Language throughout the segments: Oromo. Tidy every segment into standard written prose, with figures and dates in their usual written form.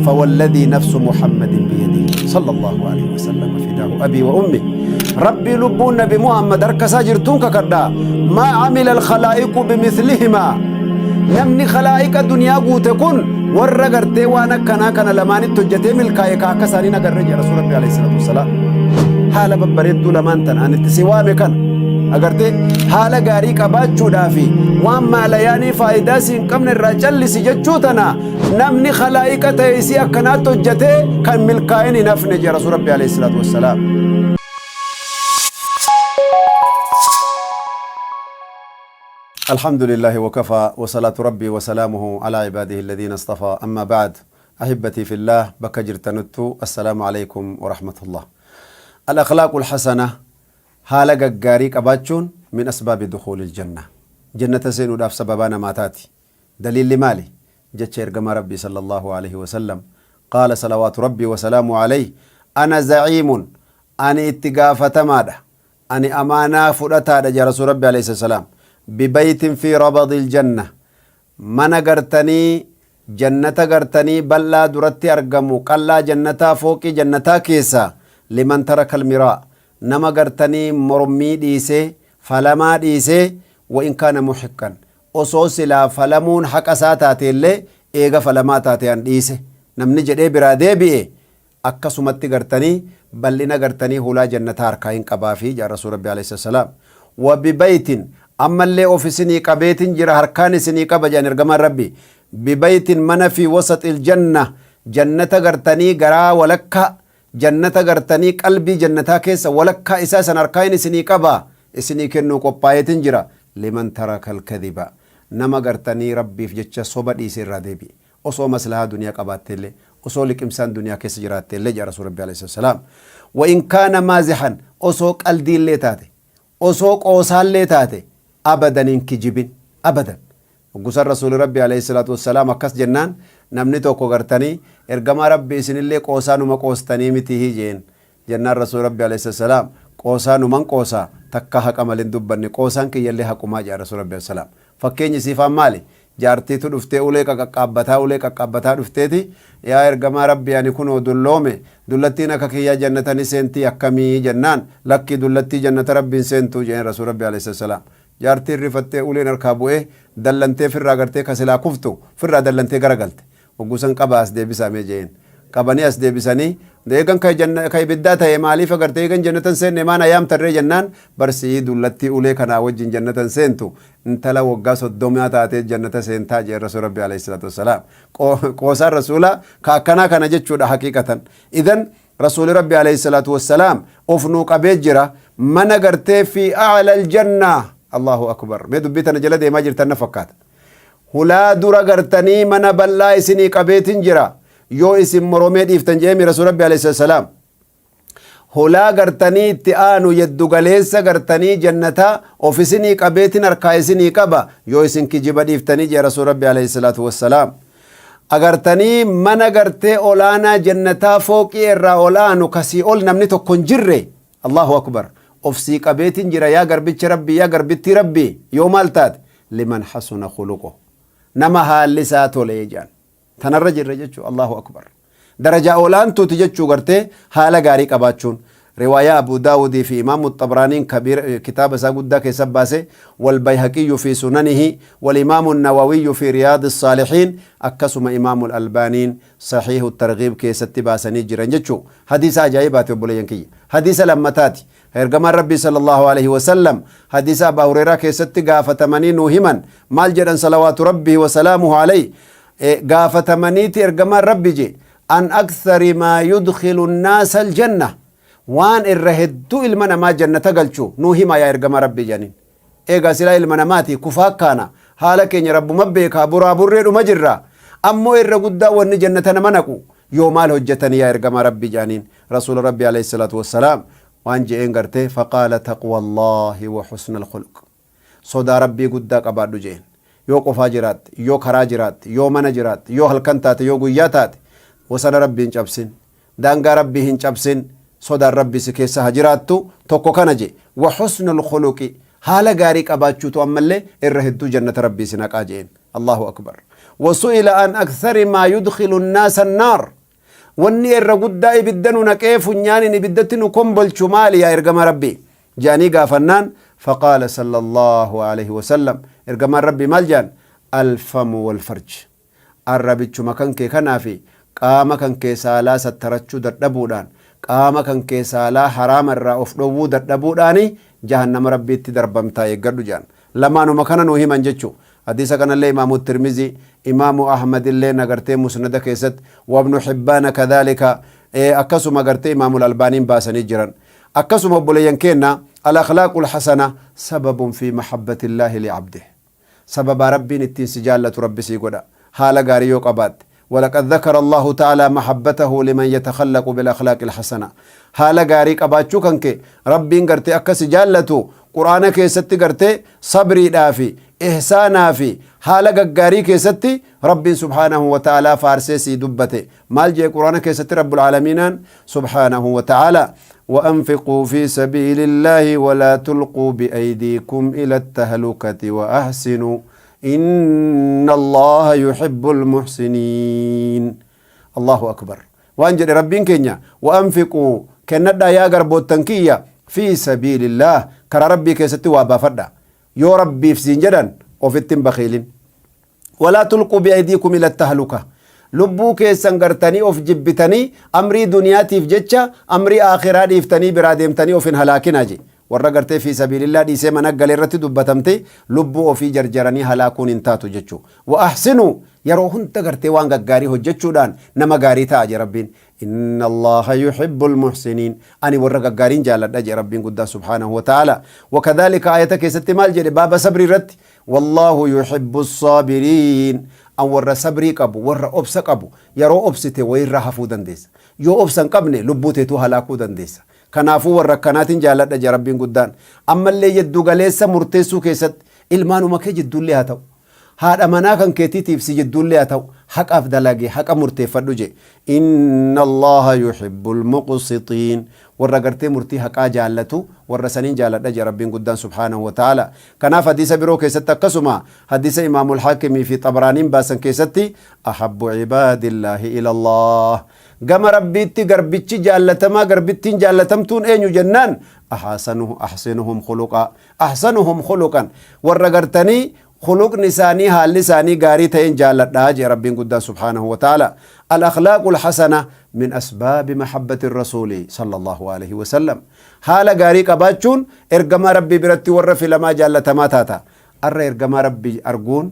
فوالذي نفس محمد بيده صلى الله عليه وسلم فداه أبي وأمي ربي لبون نبي محمد أركسا جرتون ككدا ما عمل الخلائق بمثلهما namni khalaa'iqa duniyaa guute kun warra gartee waan akkanaa kana lamaanitti hojjetee milkaa'e ka akka isaanii nagarre jedha rasuul rabbi alayhi salaatu wassalaam. Haala babbareedduu lamaan tana ani itti si waame kana agartee haala gaarii qabaachuudhaa fi waan maalayaanii faayidaa si hin qabne irraa callisi jechuu tana namni khalaa'iqa ta'e isii akkanaatti hojjetee kan milkaa'in hin hafne jedha rasuul rabbi alayhi salaatu wassalaam. الحمد لله وكفى وصلاة ربي وسلامه على عباده الذين اصطفى أما بعد أحبتي في الله بكجر تنتو السلام عليكم ورحمة الله. الأخلاق الحسنة haala gaggaarii qabaachuun من أسباب دخول الجنة jannata seenuudhaaf sababaa namaa taati. Daliilli maali? Jecha ergamaa Rabbii صلى الله عليه وسلم قال صلوات ربي وسلامه عليه أنا زعيم ani itti gaafatamaadha, ani amaanaa fudhataadha jaa rasuul Rabbi عليه السلام ببيت في ربض الجنة mana gartanii jannata gartanii bal'aa duratti argamu, qallaa jannataa, fooqii jannataa keessa, لمن ترك المراء nama gartanii mormii dhiisee, falamaa dhiisee, وإن كان محقا osoo silaa falamuun haqa isaa taate illee, eega falamaa taate an dhiise namni jedhee biraa deebi'e, akkasumatti gartanii bal'ina gartanii hulaa jannataa harkaa hin qabaafi jaa rasuul rabbi عليه السلام. وببيت ammallee of isinii qabeetin jira, harkaan isinii qaba jedhan ergamaan rabbi, ببيت mana في وسط الجنة jannata gartanii garaa walakkaa jannata gartanii qalbii jannataa keessa walakkaa isaa san harkaan isinii qaba, isinii kennuu qophaa'eetin jira, لمن ترك الكذب nama gartanii rabbiif jecha soba dhiise irraa deebi'e, osoo maslahaa duniyaa qabaatteellee, osoo liqimsaan duniyaa keessa jiraatteellee jedha rasuul rabbi عليه السلام. وإن كان مازحا osoo qaldiillee taate, osoo qoosaallee taate, abadan hin kijibin abadan. Gusan rasuuli rabbi عليه الصلاة والسلام akkas jennaan namni tokko gartanii, ergamaa rabbi, isinillee qoosaa numa qoostanii miti jeen jennaan, rasuuli rabbi عليه السلام qoosaa numan qoosaa, takka haqa malin dubbanne, qoosaan kiyyallee haqumaa jedha rasuuli rabbi salaam. Fakkeenyi siifaan maali? Jaartiitu dhuftee ulee qaqaqqaabbataa, ulee qaqqaabbataa dhufteeti, yaa ergamaa rabbi, ani kunoo dulloome, dullattiin akka kiyyaa jannata ni seentii akkamii jennaan, lakkii, dullattii jannata rabbiin seentuu jeen rasuul rabbi عليه السلام. Jaartiin rifattee uleen harkaa bu'ee dallantee firraa gartee kasilaa kuftu firraa dallantee garagalte. Hoggusan qaba as deebisamee jeen. Qabanii as deebisanii, eegan ka ibiddaa ta'e maaliif agartee eegan jannatan seenne maan ayaam tarree jennaan, barsii dullattii ulee kanaa wajjin jannatan seentu, intala waggaa 30 taatee jannata seentaa jeen rasuul rabbi عليه الصلاة والسلام. Qoosaan rasuula ka akkanaa kana jechuudha haqiiqatan. Idan rasuuli rabbi عليه الصلاة والسلام of nuu qabee jira mana gartee في أعلى الجنة. الله أكبر. Mee dubbii tana jala deemaa jirtan na fakkaata. Hulaa dura gartanii mana bal'aa isinii qabeetin jira yoo isin moromee dhiiftan jeemi rasuul rabbi عليه السلام. Hulaa gartanii itti aanu yeddu galeessa gartanii jannataa of isinii qabeetin harkaa isinii qaba yoo isin kijiba dhiiftanii jee rasuul rabbi عليه الصلاة والسلام. Agartanii mana gartee olaanaa jannataa fooqii irraa olaanu kasii ol namni tokko hin jirre, الله أكبر, of sii qabeetin jira yaa garbicha rabbii, yaa garbittii rabbii, yoo maal taate? لمن حسن خلقه nama haalli isaa tolee jedhan. Tanarra jirra jechuu. الله أكبر. Darajaa olaantuuti jechuu gartee haala gaarii qabaachuun. Riwaayaa Abu Daawudii fi Imaamu Xabraaniin kabiir kitaaba isaa guddaa keessa baase, والبيهقي في سننه والإمام النووي في رياض الصالحين akkasuma Imaamu Albaaniin صحيح الترغيب keessatti baasanii jiran jechuu. Hadiisa ajaa'ibaati obboleeyyan kiyya. Hadiisa lammataati. Ergamaan rabbii صلى الله عليه وسلم hadiisa Abaa Hureeraa keessatti gaafatamanii nuu himan. Maal jedhan صلوات ربي وسلامه عليه? Gaafatamaniiti ergamaan rabbi je عن أكثر ما يدخل الناس الجنة waan irra hedduu ilma namaa jannata galchu nuu hima yaa ergama rabbi jedhaniin. Eegaa silaa ilma namaati kufaa kaana haala keenya rabbuma beekaa, buraa burree dhuma jirra, ammoo irra guddaa wanni jannata nama naqu yoo maal hojjetanii yaa ergama rabbi jedhaniin. Rasuula rabbi عليه الصلاة والسلام waan je'een gartee فقال تقوى الله وحسن الخلق sodaa rabbii guddaa qabaadhu jeen. Yoo qofaa jiraatte, yoo karaa jiraatte, yoo mana jiraatte, yoo halkan taate, yoo guyyaa taate, wasana rabbii hin cabsin, daangaa rabbii hin cabsin, sodaan rabbii si keessa haa jiraattu. Tokko kana je. وحسن الخلق haala gaarii qabaachuutu ammallee irra hedduu jannata rabbii si naqaa jeen. Allahu akbar. Wasu'ila an akthari maa yudkhilu nnaasa annaar. Wanni irra guddaa ibidda nu naqee funyaaniin ibiddatti nu kombolchu maali yaa ergama Rabbii jedhanii gaafannaan, faqaala sallallahu alaihi wasallam, ergamaan Rabbii maal jedhan? Alfamu walfarj, arrabichuma kan kee kanaa fi qaama kan kee saalaa sattarachuu dadhabuudhaan, qaama kan kee saalaa haraama irraa of dhowwuu dadhabuudhaani jahannama Rabbiitti darbamtaa, eeggadhu jedhan. Lamaanuma kana nuu himan jechuu. Hadiisa kanallee Imaamu Tirmizii, Imaamu Ahmad illee agartee Musnada keessatti, Wabnu Hibbaana kadhaalika, akkasuma gartee Imaamul Albaaniin baasanii jiran. Akkasuma obboleeyyan keenna, al-akhlaaqul hasana sababun fi mahabbatillaahi li'abdih. Sababaa Rabbiin ittiin si jaallatu Rabbi sii godha haala gaarii yoo qabaatte. Walaqad dhakara Allahu ta'aalaa mahabbatahu liman yatakhallaqu bil akhlaaqil hasana. Haala gaarii qabaachuu kan kee Rabbiin gartee akka si jaallatu Qur'aana keessatti gartee sabriidhaa fi ihsaanaa fi haala gaggaarii keessatti Rabbiin subhaanahu wa ta'aalaa faarsee sii dubbate. Maal jee Qur'aana keessatti Rabbul Aalamiinaan subhaanahu wa ta'aalaa? وأنفقوا في سبيل الله ولا تلقوا بأيديكم إلى التهلكة وأحسنوا إن الله يحب المحسنين. الله أكبر. Waan jedhe Rabbiin keenya: وأنفقوا, kennadhaa yaa garboottan kiyya, في سبيل الله, karaa Rabbii keessatti waa baafadha. Yoo Rabbiif siin jedhan ofitti hin bakiilin. ولا تلقوا بأيديكم إلى التهلكة, lubbuu keessan gartanii of jibbitanii amrii duniyaatiif jecha amrii aakhiraa dhiiftanii biraa deemtanii of hin halaakinaa je. Warra gartee في سبيل الله dhiisee mana galee irratti dubbatamte, lubbuu ofii jarjaranii halaakuun hin taatu jechuu. وأحسنوا, yeroo hunda gartee waan gaggaarii hojjechuudhaan nama gaarii ta'a je Rabbiin. إن الله يحب المحسنين, ani warra gaggaariin jaaladha je Rabbiin guddaa سبحانه وتعالى. وكذلك ayata keessatti maal jedhe baaba sabrii irratti? والله يحب الصابرين. An warra sabrii qabu, warra obsa qabu. Yeroo obsite wayirraa hafuu dandeessa, yoo obsa hin qabne lubbuu teetuu halaakuu dandeessa. Kanaafuu warra akkanaatiin jaaladha je Rabbiin guddaan. Ammallee jiddu galeessa murteessuu keessatti, ilmaanuma kee jidduullee haa ta'u, haadha manaa kan keetiitiif si jidduullee haa ta'u, haqaaf dalage, haqa murteeffadhu je. إن الله يحب المقسطين, warra gartee murtii haqaa jaallatu, warra saniin jaaladha je Rabbiin guddaan سبحانه وتعالى. Kanaaf hadiisa biroo keessatti, akkasuma hadiisa Imaamul Haakimii fi Xabraaniin baasan keessatti, أحب عباد الله إلى الله, gama Rabbiitti garbichi jaallatamaa, garbittiin jaallatamtuun eenyu jennaan, أحسنهم خلقا, أحسنهم خلقا, warra gartanii khuluqni isaanii, haalli isaanii gaarii ta'een jaalladhaa jee Rabbiin guddaan سبحانه وتعالى. الأخلاق الحسنة من أسباب محبة الرسول صلى الله عليه وسلم. Haala gaarii qabaachuun ergamaa Rabbii biratti warra filamaa jaallatamaa taata. Arra ergamaa Rabbii arguun,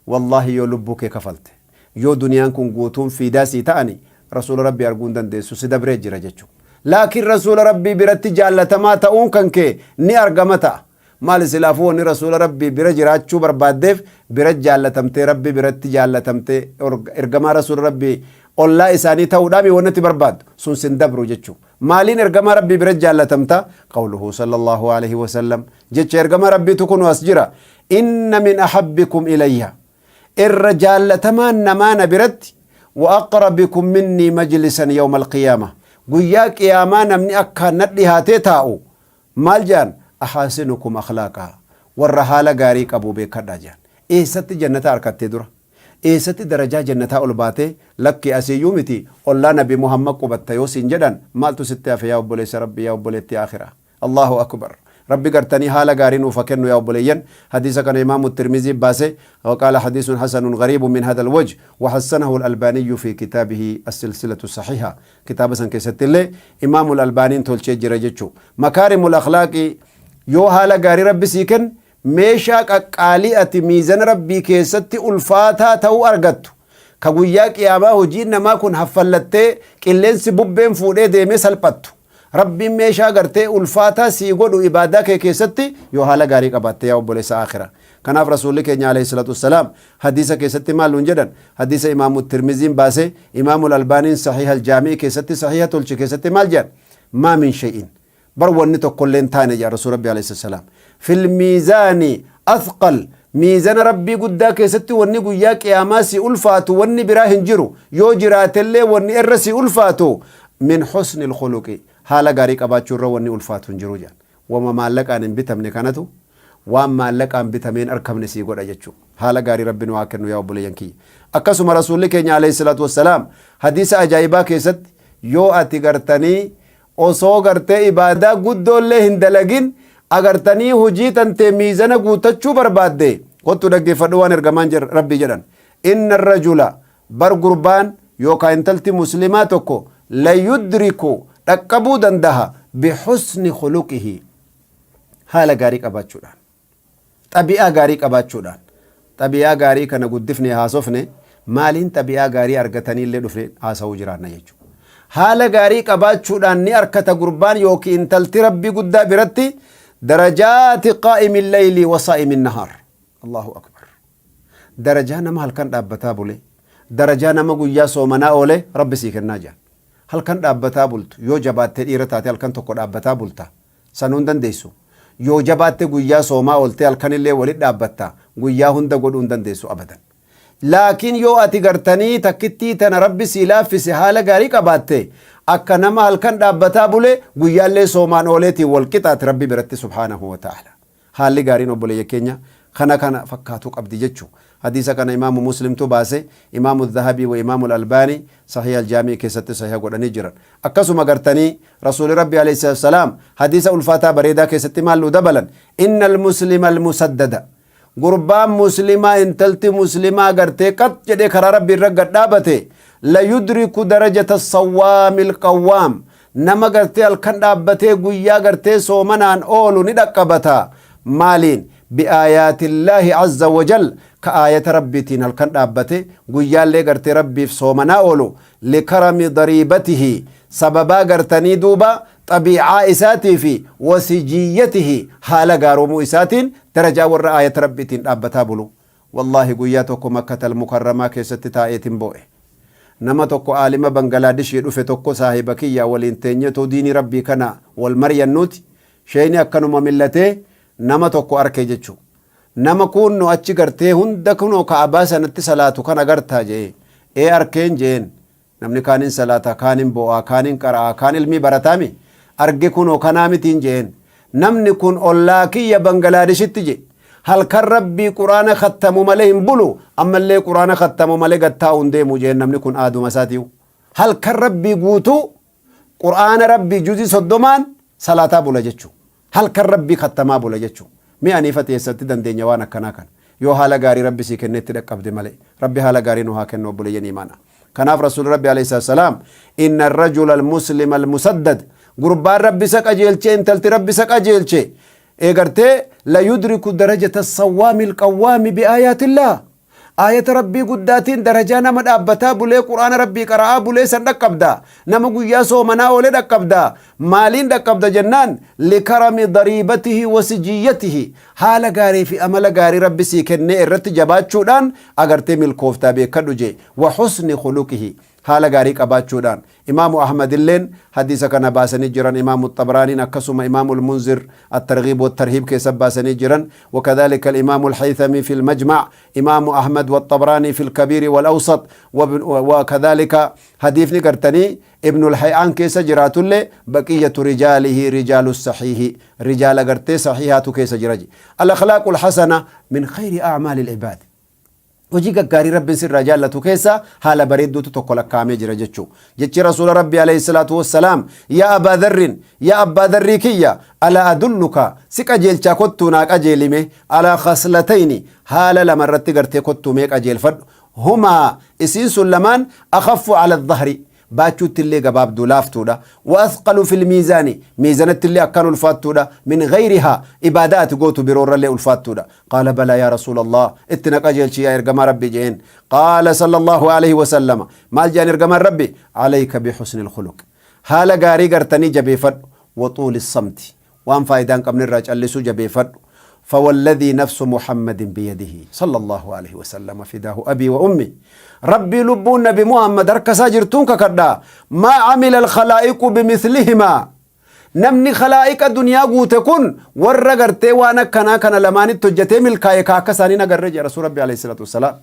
wallaahi, yoo lubbuu kee kafalte, yoo duniyaan kun guutuun fiidaa sii ta'ani, rasuula Rabbii arguun dandeessu, si dabree jira jechuudha. Laakiin rasuula Rabbii biratti jaallatamaa ta'uun kan kee ni argama ta'a. Maal silaafuu wanni rasuula Rabbii bira jiraachuu barbaaddeef, bira jaallatamtee, Rabbii biratti jaallatamtee, ergamaa rasuula Rabbii ollaa isaanii ta'uudhaan wanni ati barbaaddu sun sin dabru jechuu. Maaliin ergamaa Rabbii bira jaallatamta? قوله صلى الله عليه وسلم, jecha ergamaa Rabbiitu kun as jira: إن من أحبكم إلي, irra jaallatamaan namaa na biratti, وأقربكم مني مجلسا يوم القيامة, guyyaa qiyaamaa namni akkaan na dhihaatee taa'u maal jedhan? أحاسنكم أخلاقا, warra haala gaarii qabu beekadha jedhan. Eessatti jannata harkattee dura, eessatti darajaa jannataa ol baatee? Lakki, asiyyuu miti, ollaa Nabi Muhammad qubatta yoo siin jedhan, maaltu sitti hafe yaa obboleessa Rabbi, yaa obboleetti akhiraa? الله أكبر. Rabbi gartanii haala gaarii nuuf kennu yaa obboleeyyan. Hadiisa kana Imaamu Tirmizii baase, وقال حديث حسن غريب من هذا الوجه، وحسنه الألباني في كتابه السلسلة الصحيحة. Kitaaba san keessatti illee Imaamu Albaaniin tolchee jira jechuu. مكارم الأخلاق, yoo haala gaarii Rabbi sii kenn, meeshaa qaqqaalii ati miizana Rabbii keessatti ulfaataa ta'uu argattu, ka guyyaa qiyaamaa hojiin namaa kun haffallattee qilleensi bubbeen fuudhee deemee salphattu, Rabbiin meeshaa gartee ulfaataa sii godhu ibaadaa kee keessatti yoo haala gaarii qabaatte, yaa obboleessa aakhira. Kanaaf rasuulli keenya عليه الصلاة والسلام hadiisa keessatti maal nuun jedhan? Hadiisa Imaamu Tirmiziin baase, Imaamu Albaaniin Saxiiha Aljaamii keessatti saxiiha tolche keessatti maal jedhan? ما من شيء, bar wanni tokkollee hin taane jedha rasuul Rabbi عليه السلام, في الميزان أثقل, miizana Rabbii guddaa keessatti wanni guyyaa qiyaamaa si ulfaatu wanni biraa hin jiru, yoo jiraatellee wanni irra si ulfaatu, من حسن الخلق, haala gaarii qabaachuu irra wanni ulfaatu hin jiru jedhan. Wama maallaqaan hin bitamne kanatu waan maallaqaan bitameen arkamne sii godha jechuu. Haala gaarii Rabbi nu haa kennu yaa obboleeyyan kiyya. Akkasuma Rasuulli keenya alayhi salaatu wassalaam hadiisa ajaa'ibaa keessatti yoo ati gartanii osoo gartee ibaadaa guddoollee hin dalagin agartanii hojii tantee miizana guuttachuu barbaadde kottu dhaggeeffadhu waan ergamaan Rabbii jedhan. Inna rajula bar gurbaan yookaan intalti muslimaa tokko la yudriku dhaqqabuu dandaha bihusni khuluqihi haala gaarii qabaachuudhaan. Xabi'aa gaarii qabaachuudhaan. Xabi'aa gaarii kana guddifne haasofne maaliin xabi'aa gaarii argatanii illee dhufne haasa'uu jiraanna jechuudha. Haala gaarii qabaachuudhaan ni arkata gurbaan yookiin intalti Rabbii guddaa biratti darajaati qaa'imi layli wa saa'imi nahaar. Allahu akbar. Darajaa nama halkan dhaabbataa bule, darajaa nama guyyaa soomanaa oole Rabbi sii kennaa jedhan. Halkan dhaabbataa bultu yoo jabaattee dhiira taate halkan tokko dhaabbataa bulta. Sanuu hin dandeessu. Yoo jabaatte guyyaa soomaa ooltee halkanillee walit dhaabbatta. Guyyaa hunda godhuu hin dandeessu abadan. Laakiin yoo ati gartanii takkittii tana Rabbi sii laaffise haala gaarii qabaatte akka nama halkan dhaabbataa bule guyyaallee soomaan ooleetiin wal qixaati Rabbi biratti subhaanahu wa ta'ala. Haalli gaariin obboleeyyan keenya kana kana fakkaatuu qabdi jechu. Hadiisa kana Imaamu Muslimtu baase, Imaamu Dhahabii wa Imaamu Albaani Sahiih Aljaamii keessatti sahiha godhanii jiran. Akkasuma gartanii Rasuuli Rabbi alayhi salaatu wassalaam hadiisa ulfaataa bareedaa keessatti maal nu dabalan? Innal muslima almusaddada. Gurbaan muslimaa intalti muslimaa gartee qax jedhee karaa Rabbii irra gad dhaabate la yudriku darajata sawwaamil qawwaam. Nama gartee halkan dhaabbatee guyyaa gartee soomanaan oolu ni dhaqqabata. Maaliin? Bi'aayaatillaahi azza wajal ka aayata Rabbiitiin halkan dhaabbate guyyaallee gartee Rabbiif soomanaa oolu likarami dariibatihi sababaa gartanii duuba xabiicaa isaatii fi wasijiyyatihi haala gaaromuu isaatiin darajaa warra aayata Rabbiitiin dhaabbataa bulu. Wallaahi guyyaa tokko Makkatal Mukarramaa keessatti taa'eetin boo'e. Nama tokko aalima Bangalaadishii dhufe tokko saahiba kiyya waliin teenyetoo diinii Rabbii kana wal maryannuuti sheeyni akkanuma millatee nama tokko arke jechu. Nama kuunno achi gartee hunda kunoo ka'abaa sanatti salaatu kana gartaa je'e. Ee arkeen je'een. Namni kaan hin salaata, kaan hin boo'a, kaan hin qara'a, kaan ilmii barataami. Arge kunoo kanaa mitiin je'een. Namni kun ollaa kiyya Bangalaadeshitti je. Halkan Rabbii Qur'aana khattamu malee hin bulu, ammallee Qur'aana khattamu malee gad taa'u hin deemu jeen namni kun aaduma isaatiyu. Halkan Rabbii guutuu Qur'aana Rabbii juzii 30n salaataa bula jechuu. Halkan Rabbii khattamaa bula jechuu. Mee aniif ati eessatti dandeenya waan akkanaa kana? Yoo haala gaarii Rabbi sii kennee itti dhaqqabde malee. Rabbi haala gaarii nu haa kennu obboleeyyan iimaanaa. Kanaaf Rasuulli Rabbi alayhi salaatu salaam inna ar-rajula al-muslima al-musaddad gurbaan Rabbi isa qajeelche intalti Rabbi isa qajeelche eegartee la yudriku darajata as-sawwaami al-qawwaami bi aayaatillaah Aayata Rabbii guddaatiin darajaa nama dhaabbataa bulee Qur'aana Rabbii qara'aa bulee san dhaqqabda. Nama guyyaa soomanaa oole dhaqqabda. Maaliin dhaqqabda jennaan likarami dariibatihi wa sijiyyatihi haala gaarii fi amala gaarii Rabbi sii kennee irratti jabaachuudhaan agartee milkooftaa beekkadhu jee wa husni khuluqihi haala gaarii qabaachuudhaan Imaamu Ahmadilleen hadiisa kana baasanii jiran, Imaamu Xabraaniin akkasuma Imaamu Almunzir Attarghiib Wattarhiib keessa baasanii jiran, wakadhalika Alimaamu Alhaythami fi Almajmac, Imaamu Ahmad Waxxabraanii fi Alkabiiri Walawsat, wakadhalika hadiifni gartanii Ibnu Alhay'aan keessa jiraatullee baqiyyatu rijaalihi rijaalu sahiihi, rijaala gartee sahiihaatu keessa jira. Al-akhlaaqu alhasana min khayri a'maali al-ibaad. Hojii gaggaarii Rabbiin sirraa jaallatu keessaa haala bareedduutu tokko lakkaa'amee jira jechuu. Jechi Rasuula Rabbii alayhi salaatu wassalaam, yaa Abaa Dharrin, yaa Abbaa Dharrii kiyya, alaa adulluka, si qajeelchaa kottuu naa qajeelime, alaa khaslatayni, haala lama irratti gartee kottuu mee qajeelfadhu, humaa, isiin sun lamaan, akhaffu ala dhahri, baachuutti illee gabaabduu laaftuudha, wa athqalu fil miizaani, miizanatti illee akkaan ulfaattuudha, min ghayrihaa, ibaadaa ati gootu biroo irrallee ulfaattuudha. Qaala balaa yaa Rasuulallah, itti na qajeelchi yaa ergamaa Rabbii je'een. Qaala sallallahu alayhi wa sallama, maal je'an ergamaan Rabbi? Alayka bihusnil khuluq. Haala gaarii gartanii jabeeffadhu, wa xuuli samti, waan faayidaa hin qabne irraa callisuu jabeeffadhu. Fawalladhii nafsu Muhammadin biyadihi sallallahu alayhi wa sallama fidaahu abii wa ummi. Rabbii lubbuun nabi Muhammad harka isaa jirtuun kakadha. Maa amila al-khalaa'iqu bimithlihima. Namni khalaa'iqa duniyaa guute kun warra gartee waan akkanaa kana lamaanitti hojjetee milkaa'e ka akka isaanii nagarre jedha Rasuul Rabbi alayhi salaatu wassalaam.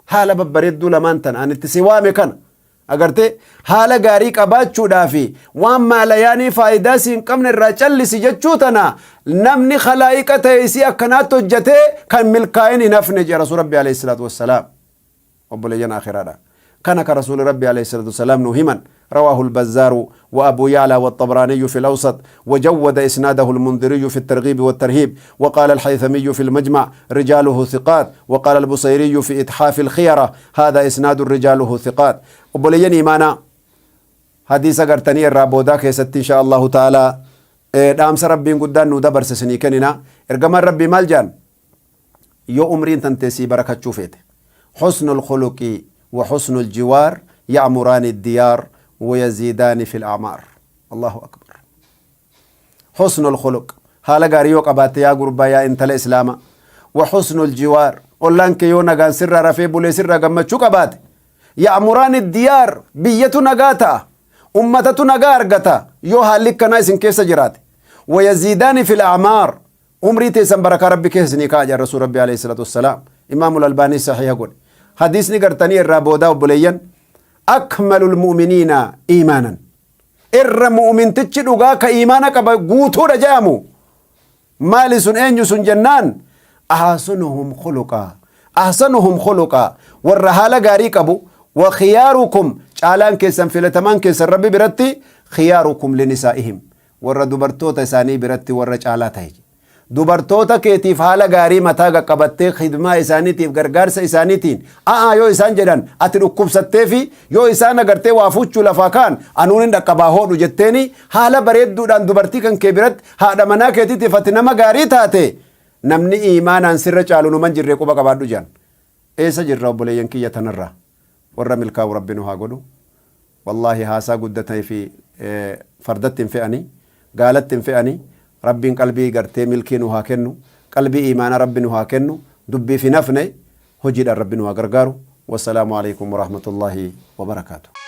Haala babbareedduu lamaan tana ani itti si waame kana. Agartee, haala gaarii qabaachuudhaa fi waan maalayaanii faayidaa si hin qabne irraa callisi jechuu tana namni khalaa'iqa ta'e isii akkanaatti hojjatee kan milkaa'in hin hafne jedha Rasuul Rabbi alayhi salaatu wassalaam. Obboleeyyan aakhiraadha. Kana ka Rasuuli Rabbi alayhi salaatu wassalaam nu himan. رواه البزار وأبو يعلى والطبراني في الأوسط، وجود إسناده المنذري في الترغيب والترهيب، وقال الحيثمي في المجمع رجاله ثقات، وقال البصيري في إتحاف الخيرة هذا إسناد رجاله ثقات. Obboleeyyan iimaanaa, hadiisa gartanii irraa boodaa keessatti insha Allahu ta'ala dhaamsa Rabbiin guddaan nu dabarse isinii kennina. Ergamaan Rabbii maal jedhan? Yoo umriin tantee sii barakachuu feete, حسن الخلق وحسن الجوار يعمران الديار ويزيدان في الأعمار. الله أكبر. حسن الخلق, haala gaarii yoo qabaatte, yaa gurbaa, yaa intala islaama, وحسن الجوار, ollaan kee yoo nagaan sirraa rafee bulee sirraa gammachuu qabaate, يعمران الديار, biyyatu nagaa ta'a, ummatatu nagaa argata yoo haalli akkanaa isin keessa jiraate. ويزيدان في الأعمار, umrii teessan barakaa Rabbi keessa isinii kaa'a jedha Rasuul Rabbi alayhi salaatu wassalaam. Imaamul Albaanii sahiha godhe. Hadiisni gartanii irraa boodaa, obboleeyyan, أكمل المؤمنين إيمانا, irra mu'mintichi dhugaa ka iimaana qaba guutuudha jedhamu maali sun, eenyu sun jennaan, أحسنهم خلقا, أحسنهم خلقا, warra haala gaarii qabu. وخياركم, caalaan keessan, filatamaan keessan Rabbi biratti, خياركم لنسائهم, warra dubartoota isaanii biratti warra caalaa ta'e. Dubartoota keetiif haala gaarii mataa qaqqabattee, khidmaa isaaniitiif, gargaarsa isaaniitiin, a'a yoo isaan jedhan ati dhukkubsattee fi yoo isaan agartee waa fuchuu lafaa kaan anuun hin dhaqqabaa hoodhu jetteeni, haala bareedduudhaan dubartii kan kee biratti, haadha manaa keetiitiif ati nama gaarii taate, namni iimaanaan sirra caalu numan jirree quba qabaadhu jedhan. Eessa jirra, obboleeyyan kiyya? Tanarraa warra milkaa'u Rabbi nu haa godhu. Wallaahi, haasaa guddatee fi fardatti hin fe'anii, gaalatti hin fe'anii. Rabbiin qalbii gartee milkii nu haa kennu, qalbii iimaanaa Rabbi nu haa kennu. Dubbiif hin hafne, hojiidhaan Rabbi nu haa gargaaru. والسلام عليكم ورحمة الله وبركاته.